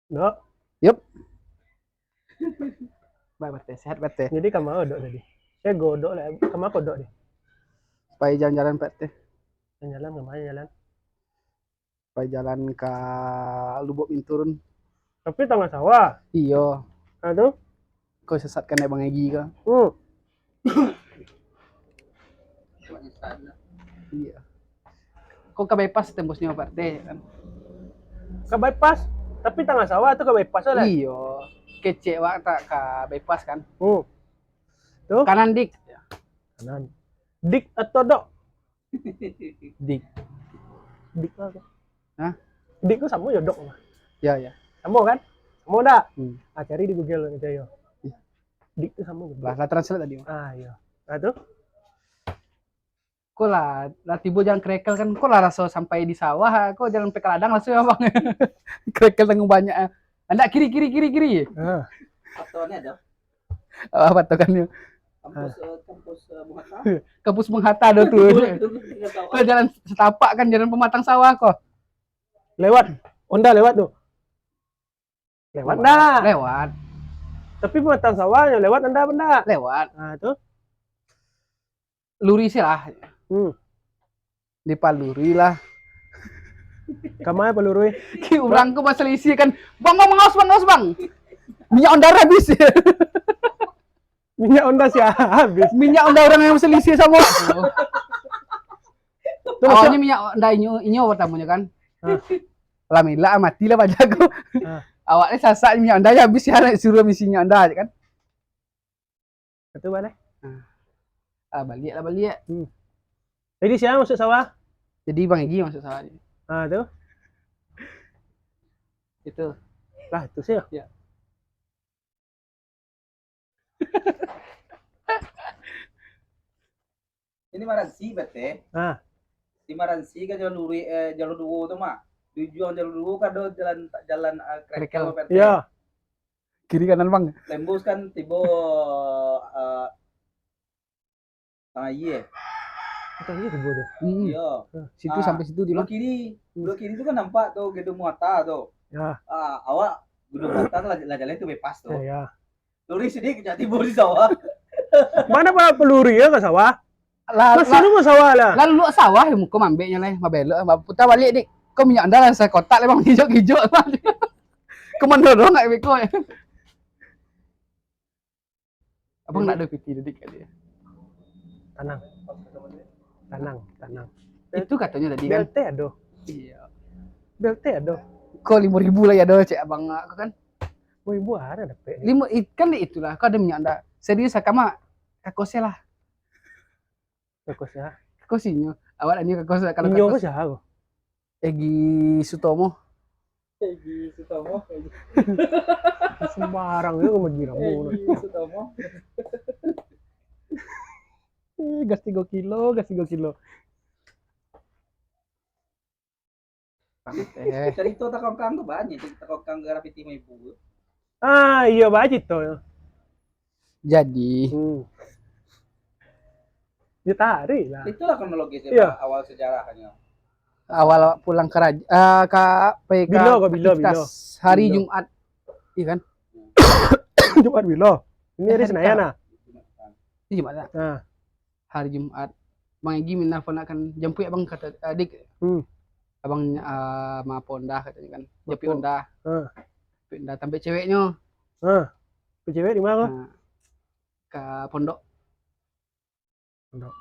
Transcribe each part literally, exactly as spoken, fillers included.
Dok. Yup. Baik, Pak R T. Sehat, Pak R T. Jadi, kama Dok tadi? Saya godok lah. Kama ko Dok ni? Pai jalan-jalan, Pak R T. Jalan-jalan, kama jalan? Pai jalan ka Lubuk Binturun. Tapi tangah sawah? Iyo. Nah, tu? Ko sasatkan dek Bang Egi ko. Hmm. Iya. Ko ka bypass tembusnyo, Pak R T, kan? Ka bypass, tapi tangah sawah tu ka bypass lah. Iyo. Kecek wak tak ka bypass, kan? Hmm. Tu? Kanan dik. Kanan. Dik atau dok? Dik. Dik tu apa? Hah? Dik tu samo jo dok mah. Ya, ya. Samo kan? Samo ndak? Hmm. Ah, cari di Google nanti yo. Iya. Dik tu samo jo dok. Lah, lah translate tadi, Bang. Ah, iya. Ah, tu? Ko lah, lah tibo jalan Krekel kan, ko lah raso sampai di sawah, ko jalan Pekaladang langsung ya, Bang. Krekel tanggung banyak, ah. Andak kiri, kiri, kiri, kiri. Ah. Atau ni ada. Apa patokannyo? Kampus, eh, kampus, eh, Bung Hatta. Kampus Bung Hatta do tu. Betul, betul, betul, betul. Ko jalan setapak kan, jalan pematang sawah ko. Lewat. Honda lewat tu. Lewat ndak? Lewat. Tapi pematang sawah yang lewat ndak, ndak? Lewat. Nah, tu. Lurih se lah. Hmm. Dipalurui lah. Kama palurui? Ki urang ko basalisi kan, "Bang, bang, mangaus, bang, mangaus, bang. Minyak Honda habis." Minyak Honda sia habis? Minyak Honda urang yang basalisi samo. Awalnyo minyak Honda inyo, inyo partamonyo kan. Hah. Lah milak, mati lah paja ko. Hah. Awak ni sasak minyak Honda yo habis, yo suruah isi minyak Honda kan. Itu baliak. Ah, baliak lah, baliak. Hmm. Jadi, sia masuak sawah? Jadi, Bang Egi masuak sawah. Ah, tu. Itu. Lah, itu sih. Ya. Ini Maransi, Pak R T. Ah. Di Maransi kan jalur lurih, eh, jalur duo tu mah. Di ujuang jalur duo kan ado jalan, jalan, eh, Krekel. Krekel, Pak R T. Iya. Kiri kanan, Bang. Tembus kan tibo, eh, Tangah Aia. Tangah Aia tibo tu. Hmm. Iya. Situ. Ah, sampai situ di belok kiri. Hmm. Belok kiri tu kan nampak tu Gedung Muhata tu. Ya. Ah, awak Gedung Muhata tu lah, lah jalan tu bypass tu. Ya, ya. Lurih sidik, kecak tibo di sawah. Mano palurui yo ka sawah? Lah, lah, sawah lah. Lah, luak sawah, muko mambeknyo lai, mabelok, puta baliak, Dik. Ko minyak Honda lah sakotak lai, Bang, kijok-kijok. Ko mandorong ndak beko. Abang ndak ado piti tadi, Dik, kat dia. Tanang. Tanang, tanang. Itu katonyo tadi, kan? B L T ado. Iya. B L T ado. Ko limo ribu lai ado, cek abang ko kan. Limo ribu ado dapek. Limo, i-, kan itulah, ko ado minyak Honda. Serius, kama, ka kos lah. Ka kos yo? Ka kos inyo. Awak tanyo ka kos, kalau ka kos. Inyo ko sia ko? Egi Sutomo. Egi Sutomo, Egi. Sembarang yo ka Egi Sutomo. Eh, gas tigo kilo, gas tigo kilo. Eh. Carito takongkang tu banyak, carito takongkang grafiti maibu tu. Ah, iyo, banyak carito. Jadi. Hmm. Yo, tarik lah. Itulah kronologisnyo, iya, Pak, awal sejarahnyo. Awal pulang ke raja, eh, ka, pai ka bilo, ka bilo, aktivitas bilo. Hari Jumat. Iya kan? Jumat bilo? Ini hari Senayan lah. Ini Jumat lah. Nah. Hari Jumat, Bang Egi minalpon, "Nak kan jampuik Abang," kato, "Adik." Hmm. "Abang, ah, ma Honda," katonyo kan. Jampuik Honda. Ah. Jampuik Honda, tampek ceweknyo. Ah. Tampek cewek di ma ko? Nah, ka pondok. Pondok.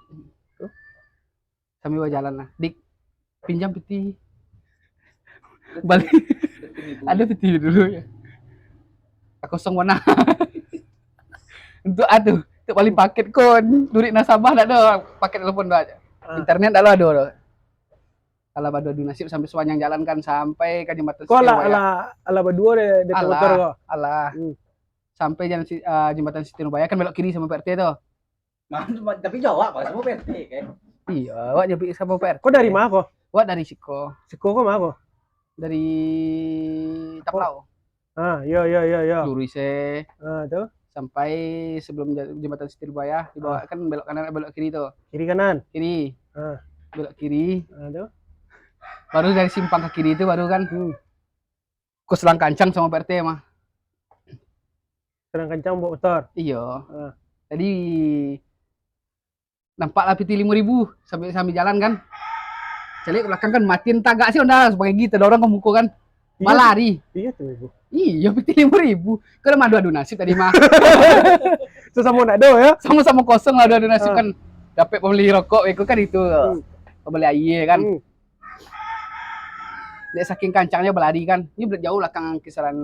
Sambil bajalan lah. "Dik, pinjam piti." Bali. Ado piti dulu yo. Kosong bana. Untuak ado, untuak bali paket ko, duduak nasabah ndak ado, paket telepon tu aja. Ah. Internet ndak ado, ado. Alah baduo-duo nasib sampai sapanjang jalan kan, sampai ka jambatan Siti Nurbaya. Ko alah, alah baduo dek, dek motor ko? Alah. Hmm. Sampai jalan si-, ah, jambatan Siti Nurbaya kan belok kiri samo Pak R T tu. Ma-, ma-, tapi jawab lah, samo P R T kan? Iyo, awak jawab samo P R T. Ko dari ma ko? Awak dari siko. Siko ko ma ko? Dari Taplau. Ah, yo, yo, yo, yo. Luruih se. Ah, tu? Sampai sebelum ja-, jambatan Siti Nurbaya, di bawah kan belok kanan, belok kiri tu. Kiri kanan? Kiri. Ah. Belok kiri. Ah, tu? Baru dari simpang ka kiri tu baru kan. Hmm. Ko selang kancang samo Pak R T mah. Selang kancang bawa motor. Iyo. Jadi nampak lah piti limo ribu sambil sambil jalan kan. Caliak ke belakang kan matiin tagak sih Honda sebagai gigi terdorong ke muka kan. Balari. Iya tu ibu. Iyo piti limo ribu. Kau dah madu adu nasib tadi mah. Sesama nak do ya. Sama-sama kosong lah adu adu nasib kan. Dapat pembeli rokok beko kan itu. Pembeli air kan. Dek saking kancangnya berlari kan. Ini belak jauh belakang kisaran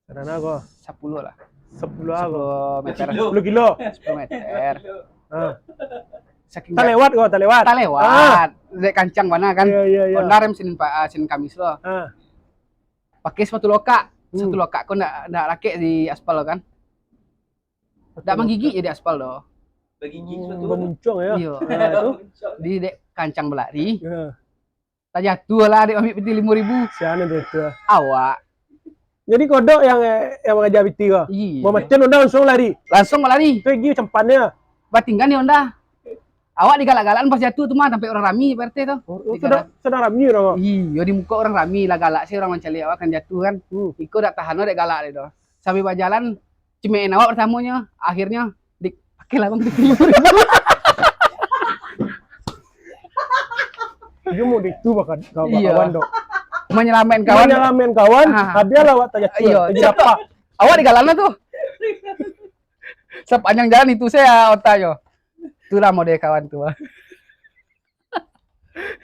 Karena apa? Sepuluh lah. Sepuluh apa? Sepuluh meter. Sepuluh kilo. Sepuluh meter. Ah. Saking Tak lewat kau, tak lewat. Tak lewat. Dek kancang mana kan? Iya, iya, iya. Honda rem Senin pa- ah, Senin Kamis lo. Ah. Pakai sepatu lokak. Hmm. Sepatu lokak kau ndak ndak rakek di aspal lo kan? Ndak menggigit je di aspal lo. Bagigi Hmm, sepatu. Bermuncung ya. Iya. Ah, itu. Di dek kancang berlari. Ya. Tajatuh lah dek ambil piti lima ribu. Sian itu. Awak. Jadi kodok yang eh, yang mengajar piti kau. Iya. Mau macam Honda langsung lari. Langsung berlari. Tu gigi campannya. Batinggan ni Honda. Awak digalak-galakan pas jatuh tu mah sampai orang rami Pak R T tu. Oh, sudah sudah rami orang. Iya, di muka orang rami lah galak sih orang mancaliak awak kan jatuh kan. Hmm. Iko dak tahan dek galak dek tu. Sambil bajalan cemein awak pertamonyo, akhirnya dik pakai lah bang piti lima ribu. Dia mau itu bakal kawan Iya. kawan dok. Menyelamatkan kawan. Menyelamatkan kawan, Ah. habis lah awak tajatuh. Iya. Jadi apa? Awak di galakna tu. Sepanjang jalan itu saya otaknyo. Itulah model kawan tu.